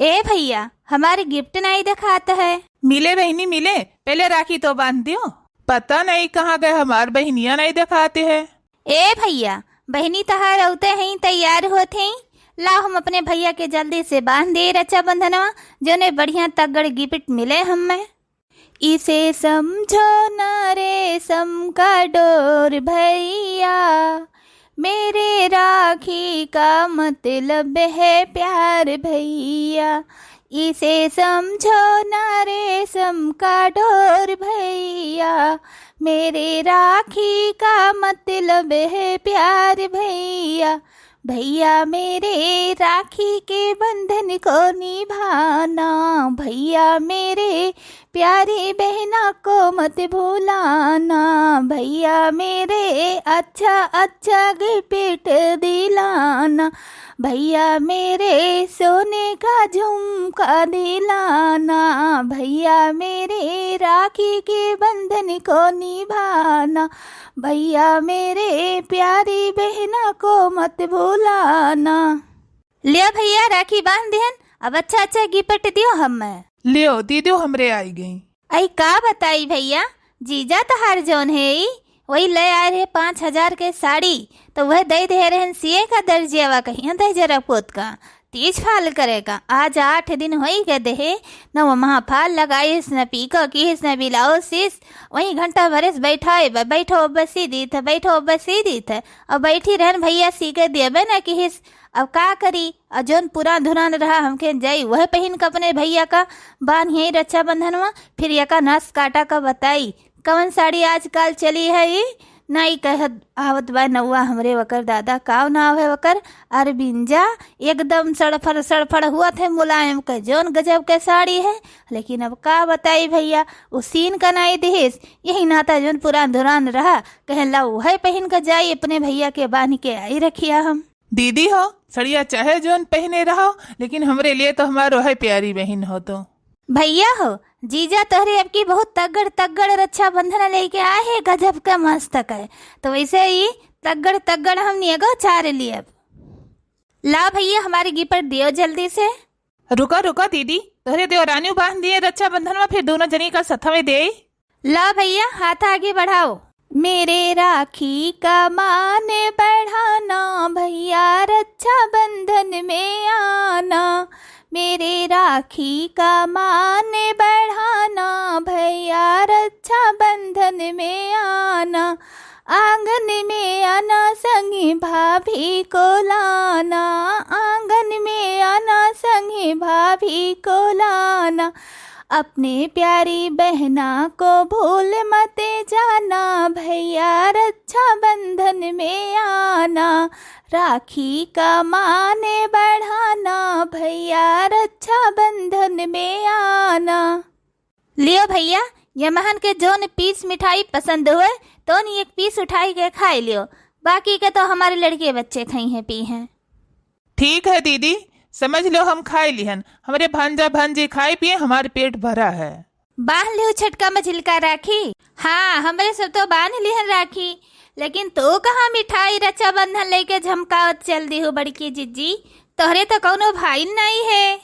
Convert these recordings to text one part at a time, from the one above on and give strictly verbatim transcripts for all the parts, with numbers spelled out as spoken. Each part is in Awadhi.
ए भइया, हमार gift नाहीं देखात है। मिले बहिनी, मिले, पहिले राखी तो बाँध दियो। पता नहीं कहाँ गए, हमार बहिनिया नहीं देखाते है। ए भइया, बहिनी तहार अउते ही तैयार होत ही। लाओ, हम अपने भइया के जल्दी से बाँध दे रक्षाबंधनवा, जउने बढ़िया तगड़ gift मिले हमें। इसे समझो ना रेशम का डोर भइया, मेरे राखी का मतलब है प्यार भइया। इसे समझो ना रेशम का डोर भइया, मेरे राखी का मतलब है प्यार भइया। भइया मेरे, राखी के बंधन को निभाना, भइया मेरे, प्यारी बहना को मत भुलाना, भइया मेरे, अच्छा अच्छा gift दिलाना, भइया मेरे, सोने का झुमका दिलाना, भइया मेरे, राखी के बंधन को निभाना, भइया मेरे, प्यारी बहना को मत भुलाना। लियो भइया, राखी बाँध दिहन, अब अच्छा अच्छा gift दियो हमें। लियो दीदी, हमरे आई गई। अई का बताई भइया, जीजा तहार जौन है ई, वही ले आए रहे पाँच हजार के साड़ी, तो वह दे दे रहन सिए का दर्जियावा कहिया दे जरा पोत का, तीज फाल करे का। आज आठ दिन होई गए देहे, न वो महाफाल लगाइस, न पीको किहिस, न ब्लाउज सीस। वही घंटा भरे से बैठा है, ब-, बैठो बसी दीत है, बैठो बसी दीत है। अब बैठी रहन भइया, सी के देबे न किहिस। अब का करी, और जौन पुरान धुरान रहा हमके जाई, वह पहिन के अपने भइया का बान्ही रक्षाबंधनवा। फिर यका नस काटा का बताई, कवन साड़ी आजकल चली है ई? नाई कहत आवत बा नौवा हमरे, वकर दादा, काव नाव है वकर? अरबिंजा। एकदम सड़फड़ सड़फड़ हुआ थे, मुलायम के जौन गजब के साड़ी है। लेकिन अब का बताई भइया, उ सीन का नाई दिहिस। यही नाता जौन पुरान धुरान रहा, कहे ला उहे पहिन के जाई, अपने भइया के बान्ह के आई रखिया हम। दीदी हो, सड़िया चाहे जौन पहिने रहो, लेकिन हमरे लिए तो हमार उहे प्यारी बहिन हो तो। भइया हो, जीजा तोहरे अब की बहुत तगड़ तगड़ रक्षाबंधन लेके आए हैं, गजब का मस्त है। तो वैसे ही तगड़ तगड़ हम नियगो चार लिए अब। ला भइया, हमारे gift दियो जल्दी से। रुका रुका दीदी, तोहरे देवरानी बाँध दिए रक्षाबंधन में, फिर दोनों जनी का सथवे दे। ला भइया, हाथ आगे बढ़ाओ। मेरे राखी का मान बढ़ाना, भइया रक्षाबंधन में आना। मेरे राखी का मान बढ़ाना, भइया रक्षाबंधन में आना। आंगन में आना, संगी भाभी को लाना। आंगन में आना, संगी भाभी को लाना। अपने प्यारी बहना को भूल मत जाना, भइया रक्षाबंधन में आना। राखी का मान बढ़ाना, भइया रक्षाबंधन में आना। लियो भइया, ये महन के जौन piece मिठाई पसंद होए, तौन एक piece उठाई के खाई लियो, बाकी के तो हमारे लड़के बच्चे खइहें पीहें। ठीक है दीदी, समझ लो हम खाई लिहन, हमरे भांजा भांजी खाई पिए, हमार पेट भरा है। बांध लियो छटका मझिलका राखी। हाँ, हमरे सब तो बांध लिहन राखी, लेकिन तू कहाँ मिठाई रक्षाबंधन लेके झमकावत चल दिहु बड़की जिज्जी? तोहरे तो कौनो भाई नाई है।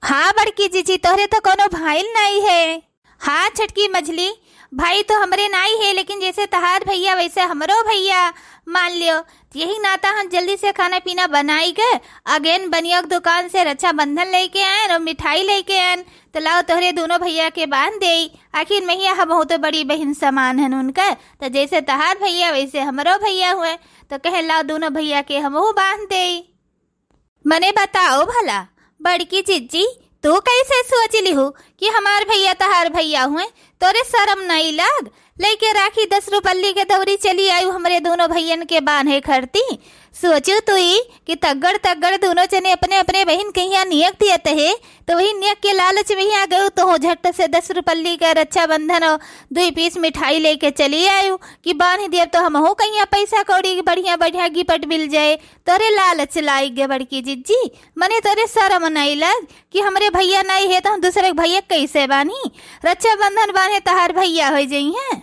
हाँ बड़की जिज्जी, तोहरे तो कौनो भाई नाई है। हाँ छटकी मझली, भाई तो हमरे नाई है, लेकिन जैसे तहार भइया वैसे हमरो भइया मान लियो। यही नाता हम जल्दी से खाना पीना बनाई के अगेन बनिया के दुकान से रक्षाबंधन लेके आएन और मिठाई लेके आएन। तो लाओ तोहरे दोनों भइया के बांध देई। आखिर मइया हमहू तो बड़ी बहिन समान हन उनकर, तो जैसे तहार भइया वैसे हमरो भइया हुए। तो कहे लाओ दोनों भइया के हमहू बांध देई। मने बताओ भला, बड़की जिज्जी, तू कैसे सोच लिहू कि हमार भइया तहार भइया हुए? तोरे शरम नाई लाग? लेके राखी दस रुपल्ली के दौरी चली आयु हमरे दोनों भइयन के बान्हे खरती। सोचू तू ई कि तगड़ तगड़ दोनों जने अपने अपने बहिन के हियाँ नियक दियत है, तो वही नियक के लालच में हियाँ गयू तो हो झट से दस रुपल्ली के रक्षाबंधन और दुई piece मिठाई लेके चली आयु कि बान्ह दियब तो हमहू कहिया पैसा कौड़ी के बढ़िया बढ़िया gift मिल जाए। तोरे लालच लाइग गे बड़की जिज्जी, मने तोरे शरम नाई लाग कि हमरे भइया नाई है तो हम दूसरे के भइया कैसे बान्ही? रक्षाबंधन बान्हे तहार भइया होइ जइहें।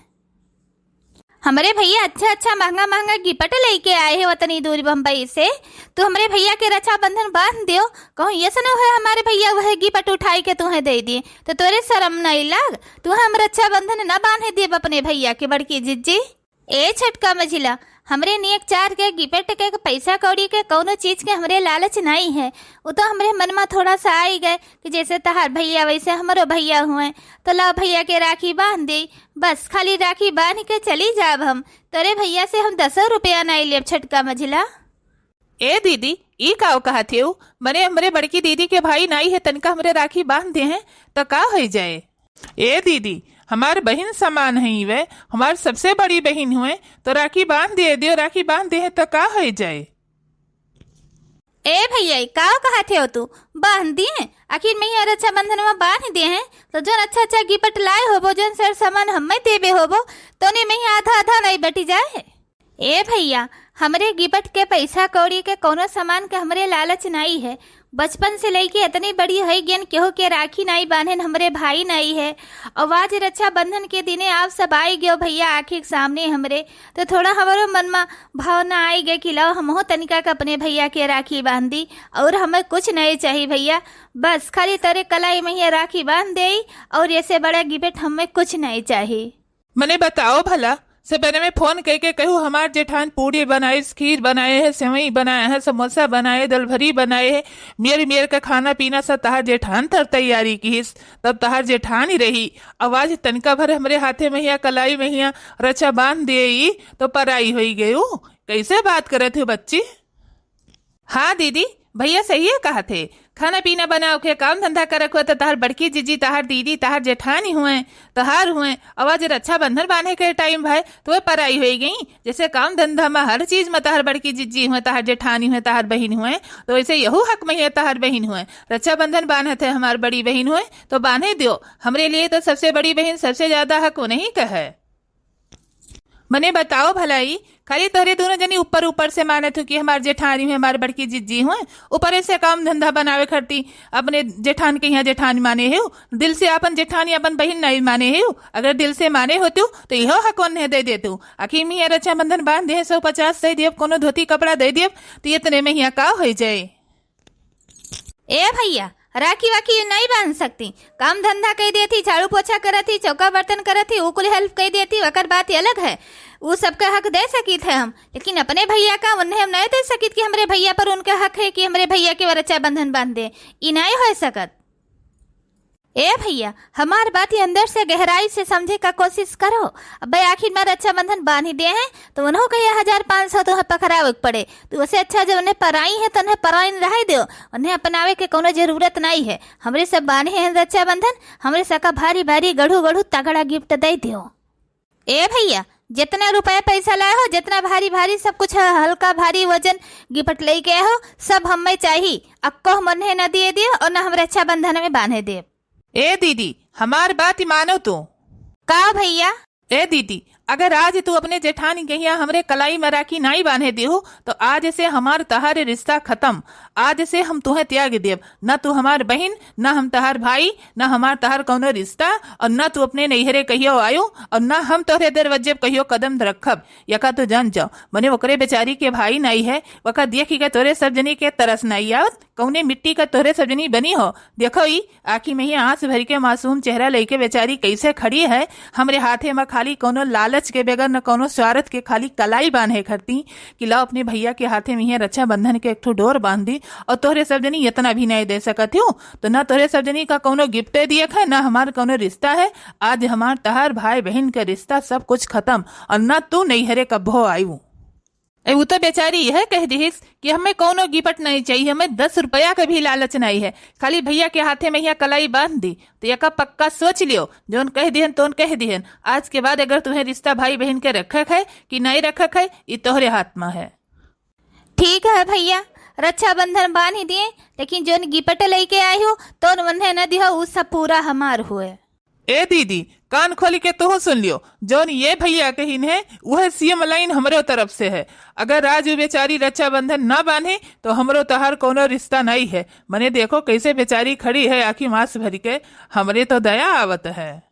हमरे भइया अच्छा अच्छा महँगा महँगा गिपट लइके आए हैं उतनी दूर बम्बई से। तू हमरे भइया के रक्षाबंधन बाँध दियो। कहूँ ये से न होए हमरे भइया वह गिपट उठाई के तुहें दे दिए, तो तोरे सरम नहीं लाग? तू हम रक्षाबंधन न बाँधे देब अपने भइया के, बड़की जिज्जी। ए छोटका मझिला, हमरे नियक चार के गिपट के, पैसा कौड़ी के, कौनो चीज के हमरे लालच नहीं है। उ तो हमरे मन में थोड़ा सा आई गए कि जैसे तहार भइया वैसे हमरो भइया हुए, तो लाओ भइया के राखी बाँध दे। बस खाली राखी बाँध के चली जाब हम। तोरे भइया से हम दसो रुपया नहीं लेब छोटका मझिला। ए दीदी, ई काव कहत हेउ? मने हमरे बड़की दीदी के भाई नाई है, तनिका हमरे राखी बाँध दे हैं, तो का होई जाए? ए दीदी, हमार बहिन समान है वे, हमार सबसे बड़ी बहिन हुए, तो राखी बाँध दे दियो, राखी बाँध दे हैं, तो का होई जाए? ए भइया, ई काव कहत हेउ तू? बाँध दिए? आखिर में ही रक्षाबंधन में बाँध दे हैं, तो जौन अच्छा अच्छा गिपट लाए होबो, जौन सर सामान हमें देबे होबो, तोने में ही आधा आधा नहीं बटी जाए। ए भइया, हमरे गिपट के पैसा कौड़ी के कौनो सामान के हमरे लालच नाई है। बचपन से लइके इतनी बड़ी होई गेन, केहू के राखी नाई बाँधेन, हमरे भाई नाई है। और आज रक्षाबंधन के दिने आप सब आई गयो भइया आँखी के सामने हमरे, तो थोड़ा हमरो मन में भावना आई गए कि लाओ हमहू तनिका के अपने भइया के राखी बाँध दी। और हमें कुछ नहीं चाहिए भइया, बस खाली तोरे कलाई में ही राखी बाँध देई, और ऐसे बड़ा गिपट हमें कुछ नहीं चाहिए। मने बताओ भला, सबेरे में फोन कइके कहू, "हमार जेठान पूड़ी बनाइस, खीर बनाए है, सेवई बनाए है, समोसा बनाए, दलभरी बनाए है, मेर मेर का खाना पीना सब तहार जेठान तर तैयारी किहिस, तब तहार जेठान ही रही। अब आज तनिका भर हमरे हाथे में हिया, कलाई में हिया रक्षा बाँध देई, तो पराई होई गयू। कैसे बात करत हो बच्ची?" हाँ दीदी, भइया सहिए कहत हे। खाना पीना बनाओ के काम धंधा करक हुए तो तहार बड़की जीजी, तहार दीदी, तहार जेठानी हुए, तहार हुए। अब आज रक्षाबंधन बाँधे के टाइम भाई, तो वे पराई होई गई। जैसे काम धंधा में हर चीज में तहार बड़की जीजी हुए, तहार जेठानी हुए, तहार बहिन हुए, तो वैसे यहू हक में है तहार बहिन हुए। रक्षाबंधन बाँधत है हमार बड़ी बहिन हुए, तो बाँधे दियो। हमरे लिए तो सबसे बड़ी बहिन, सबसे ज्यादा हक उन्हीं का है। मने बताओ भलाई, खाली तोहरे दोनों जनी ऊपर ऊपर से मानत हो कि हमार जेठानी हुए, हमार बड़की जिज्जी हुए, ऊपर से काम धंधा बनावे खरती अपने जेठान के यहाँ जेठानी माने हो, दिल से अपन जेठानी अपन बहिन नहीं माने हो। अगर दिल से माने होतू तो इहो हक उन्हें दे देतू। आखिर में ये रक्षाबंधन बाँध दे, सौ पचास दे दियब, कोनो धोती कपड़ा दे दियब, तो इतने में यहाँ का हो जाए? ए भइया, राखी वाखी नहीं बाँध सकती। काम धंधा कइ देती, झाड़ू पोछा करत ही, चौका बर्तन करत ही, उ कुल हेल्प कइ देती, वकर बात अलग है। उ सबका हक दे सकित है हम, लेकिन अपने भइया का उन्हें हम नहीं दे सकित कि हमरे भइया पर उनका हक है कि हमरे भइया के वो रक्षाबंधन बाँध दे। ई नहीं हो सकत। ए भइया, हमार बात ही अंदर से गहराई से समझे का कोशिश करो। अबे आखिर में रक्षाबंधन बाँध ही दे हैं, तो उन्हों के ये हजार पाँच सौ तुम्हें पकड़ावे के पड़े। तो उसे अच्छा जब उन्हें पराई है, तो उन्हें पराई रहे दो, उन्हें अपनावे के कोनो जरूरत नहीं है। हमरे सब बाँधे हैं रक्षाबंधन, हमरे सबका भारी भारी गढ़ू गढ़ू तगड़ा गिफ्ट दे दियो। ए भइया, जितना रुपया पैसा लाए हो, जितना भारी भारी सब कुछ है, हल्का भारी वजन गिफ्ट लेके आए हो, सब हमें चाहिए। अक्को हम उन्हें न दिए दियो और न हम रक्षाबंधन में बाँधे देब। ए दीदी, हमार बात ही मानो तू। का भइया? ए दीदी, अगर आज तू अपने जेठानी के यहाँ हमरे कलाई में राखी नाई बाँधे देहू, तो आज से हमार तहार रिश्ता खत्म। आज से हम तुहें त्याग देब। न तू हमार बहिन, न हम तहार भाई, न हमार तहार कौनो रिश्ता, और न तू अपने नैहरे कहियो आयो, और न हम तोहरे दरवाजे पे कहियो कदम रखब। यका तो जान जाओ, मने ओकरे बेचारी के भाई नाई है, वका देख के तोरे सब जनी के तरस नाई आवत। कौने मिट्टी का तोहरे सब जनी बनी हो? देखो ई आँखी में ही आँस भर के मासूम चेहरा लेके बेचारी कैसे खड़ी है। हमरे हाथे में खाली कौनो लालच के बगैर, न कौनो स्वार्थ के, खाली कलाई बाँधे खरती कि लाओ अपने भइया के हाथे में ही रक्षाबंधन के एक ठो डोर बाँध दी। और तोहरे सब जनी इतना भी नहीं दे सकत हो, तो ना तोहरे सब जनी का कौनो गिफ्टे दिए है, ना हमार कौनो रिश्ता है। आज हमार तहार भाई बहिन के रिश्ता सब कुछ खत्म, और ना तू नैहरे कब्बो आयु। ए, उ तो बेचारी यह कह दिहिस कि हमें कौनो गिफ्ट नहीं चाहिए, हमें दस रुपया के भी लालच नहीं है, खाली भइया के हाथे में यहाँ कलाई बाँध दी। तो यका पक्का सोच लियो, जौन कह दिहन तौन कह दिहन, आज के बाद अगर तुम्हें रिश्ता भाई बहिन के रखक है कि नहीं रखक है, ई तोहरे हाथ में है। ठीक है भइया, रक्षाबंधन बाँध ही दिए, लेकिन जौन गिफ्ट लेके आई हो, तौन उन्हें न दिहो, उ सब पूरा हमार हुए। ए दीदी, कान खोल के तोहू सुन लियो, जौन ये भइया कहिन है, वह सेम लाइन हमरो तरफ से है। अगर आज उ बेचारी रक्षाबंधन ना बाँधे, तो हमरो तहार कौनो रिश्ता नहीं है। मने देखो कैसे बेचारी खड़ी है, आँखी माँस भर के, हमरे तो दया आवत है।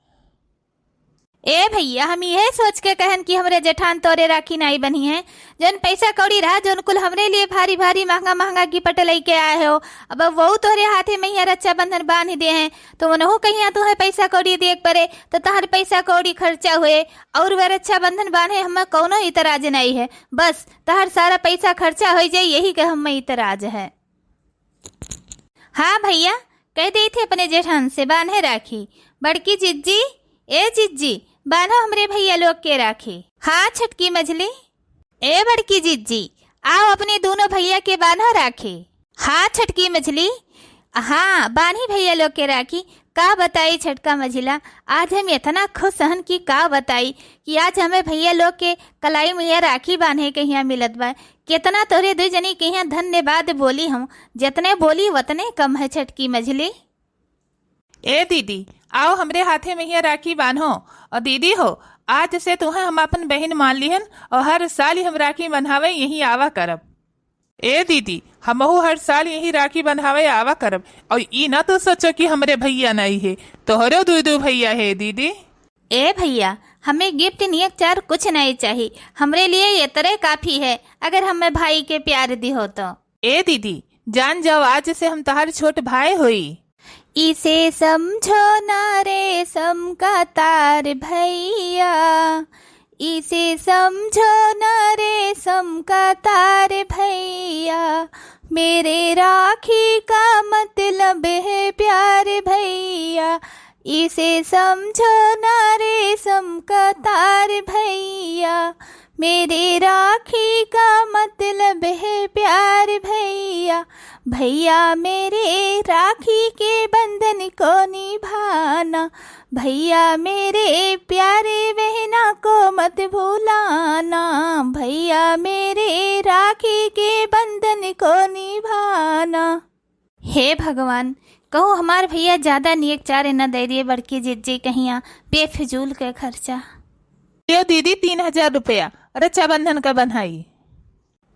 ए भइया, हम इहे सोच के कहन कि हमरे जेठान तोरे राखी नाई बन्ही हैं। जौन पैसा कौड़ी रहा, जौन कुल हमरे लिए भारी भारी महँगा महँगा गिफ्ट लइके आए हो, अब वहू तोहरे हाथे महिया रक्षाबंधन बान्हि देहें, तो उनहू कहिया तुहें पैसा कौड़ी दिए के परे, तो तहर पैसा कौड़ी खर्चा हुए और वह रक्षाबंधन बान्हे, हमें कौनो इतराज नाई है। बस तहर सारा पैसा खर्चा होइ जाई, यही के हमें इतराज है। हाँ भइया, कहि देइथे अपने जेठान से बान्हे राखी। बड़की जिज्जी, ए जिज्जी, बान्हो हमरे भइया लोग के राखी। हाँ छोटकी मझली। ए बड़की जिज्जी, आओ अपने दूनो भइया के बान्हो राखी। हाँ छोटकी मझली, हाँ बान्ही भइया लोग के राखी। का बताई छोटका मझिला, आज हम एतना खुश हन कि का बताई कि आज हमें भइया लोग के कलाई में यह राखी बान्हे के हियाँ मिलत बा। केतना तोहरे दुइ जनी के हियाँ धन्यवाद बोली हम, जेतने बोली ओतने कम है छोटकी मझली। ए दीदी, आओ हमरे हाथे में यह राखी बान्हो। और दीदी हो, आज से तुहें हम आपन बहिन मान लिहन और हर साल ही हम राखी बन्हावे यहीं आवा करब। ए दीदी, हमहू हर साल यहीं राखी बन्हावे आवा करब। और ई ना तू सोचो कि हमरे भइया नाई है, तोहरो दुइ दुइ भइया है दीदी। ए भइया, हमें गिफ्ट नियक चार कुछ नाई चाही, हमरे लिए एतरे काफी है, अगर हमें भाई के प्यार दिहो तो। ए दीदी, जान जाओ आज से हम तहार छोट भाई होई। इसे समझो ना रेशम का तार भइया, इसे समझो ना रेशम का तार भइया, मेरे राखी का मतलब है प्यार भइया, इसे समझो ना रेशम का तार भइया, मेरे राखी का मतलब है प्यार भइया। भइया मेरे राखी के बंधन को निभाना, भइया मेरे प्यारे बहना को मत भुलाना, भइया मेरे राखी के बंधन को निभाना। हे भगवान, कहूँ हमार भइया ज्यादा नियक चारे न दे दिए बड़की जिज्जी कहिया बेफिजूल के खर्चा। लियो दीदी तीन हजार रुपया रक्षाबंधन का बन्हाई।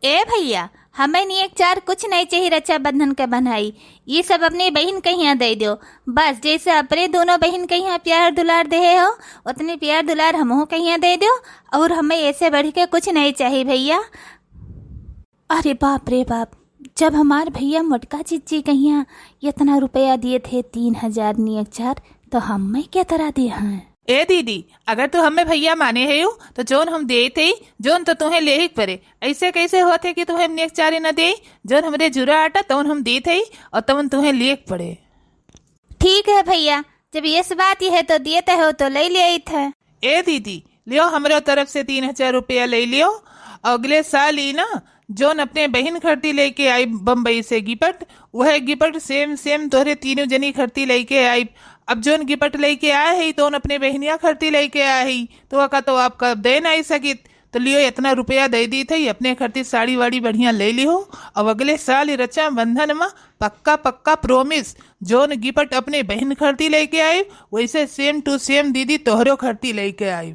ए भइया, हमें नियक चार कुछ नहीं चाहिए रक्षाबंधन के बन्हाई, ये सब अपने बहिन कहिया दे दो। बस जैसे अपने दोनों बहिन कहिया प्यार दुलार देहे हो, उतने प्यार दुलार हमहू कहिया दे दो, और हमें ऐसे बढ़ के कुछ नहीं चाहिए भइया। अरे बाप रे बाप, जब हमार भइया मोटका जिज्जी कहिया इतना रुपया दिए थे, तीन हजार नियक चार, तो हमें क्या तरह दे हैं? ए दीदी, अगर तू हमें भइया माने है यू, तो जौन हम देत हई, जौन तो तुहें लेही के परे। ऐसे कैसे होत है कि तुहें हम नियक चारे न देई? जौन हमरे जुरा आटा तौन हम देत हई और तौन तुहें लेही के परे। ठीक है भइया, जब यस बात ही है तो दियत हो तो ले लियत है। ए दीदी, लियो हमरे तरफ से तीन हजार रुपया ले लियो। अगले साल ही ना जौन अपने बहिन खरती लेके आई बम्बई से गिफ्ट, वह गिफ्ट सेम सेम तोहरे तीनों जनी खरती लेके आई। अब जौन गिफ्ट लेके आए है तौन अपने बहिनिया खरती लेके आए है, तो ओका तो आपका दे नहीं सकित। तो लियो इतना रुपया दे दीत है, अपने खरती साड़ी वाड़ी बढ़िया ले लिहो। अब अगले साल ही रक्षाबंधन में पक्का पक्का प्रॉमिस, जौन गिफ्ट अपने बहिन खरती लेके आई वैसे सेम टू सेम दीदी तोहरो खरती लेके आई।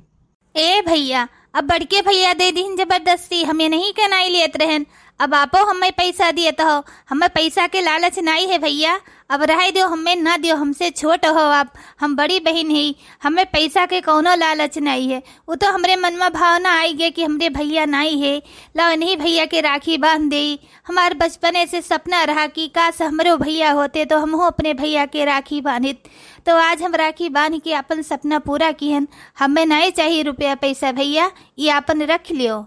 ए भइया, अब बड़के भइया दे दीन जबरदस्ती, हमें नहीं के नाई लेत रहन, अब आपो हमें पैसा दियत हो, हमें पैसा के लालच नाई है भइया। अब रहे दियो, हमें ना दियो, हमसे छोट हो आप, हम बड़ी बहिन ही, हमें पैसा के कौनो लालच नाई है। वो तो हमरे मन में भावना आई गए कि हमरे भइया नाई है, लाओ इन्हीं भइया के राखी बांध देई। हमार बचपने से सपना रहा कि काश हमरो भइया होते तो हमहू अपने भइया के राखी बांधित। तो आज हम राखी बांध के अपन सपना पूरा किहन। हमें नाई चाहिए रुपया पैसा भइया, ये अपन रख लियो।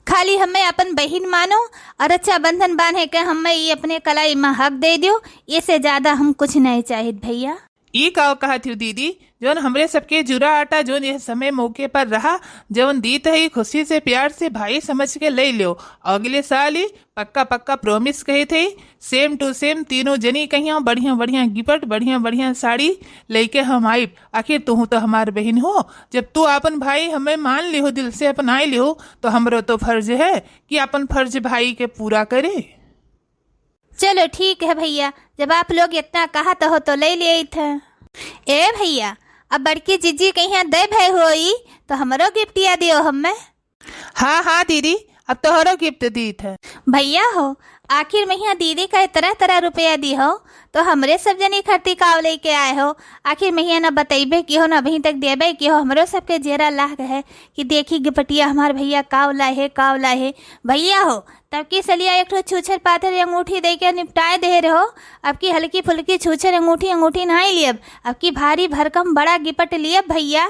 खाली हमें अपन बहिन मानो और रक्षाबंधन बांधे के हमें ये अपने कलाई में हक दे दियो, ये से ज्यादा हम कुछ नहीं चाहित भइया। ई का कहत हूँ दीदी, जौन हमरे सबके जुरा आटा जौन यह समय मौके पर रहा, जौन दीत है खुशी से प्यार से भाई समझ के ले लो। अगले साल ही पक्का पक्का प्रॉमिस कहे थे, सेम टू सेम तीनों जनी कहिया बढ़िया बढ़िया गिफ्ट, बढ़िया बढ़िया साड़ी लेके हम आइब। आखिर तू तो हमार बहिन हो, जब तू आपन भाई हमें मान लिहो, दिल से अपनाए लिहो, तो हमरो तो फर्ज है कि आपन फर्ज भाई के पूरा करे। चलो ठीक है भइया, जब आप लोग इतना कहत हो तो ले लेइत है। ए भइया, अब बड़की जिज्जी कहिया दे भए होई तो हमरो गिफ्टिया दियो हमें। हाँ हाँ दीदी, अब तोहरो गिफ्ट दीत है। भइया हो, आखिर महिया दीदी का तरह तरह रुपया दी हो, तो हमरे सब जनी खरती काव लेके आए हो। आखिर महिया ना बतैबे की हो, ना अभी तक देबे की हो। हमरो सबके जेरा लाग है कि देखी गिपटिया हमार भैया काव लाए है, काव लाए है। भैया हो, तब की सलिया एक ठो छूछर पाथर अंगूठी दे के निपटाए दे रहो। अब की हल्की फुल्की छूछर अंगूठी, अंगूठी नहीं लियब, अब की भारी भरकम बड़ा गिपट लियब भैया।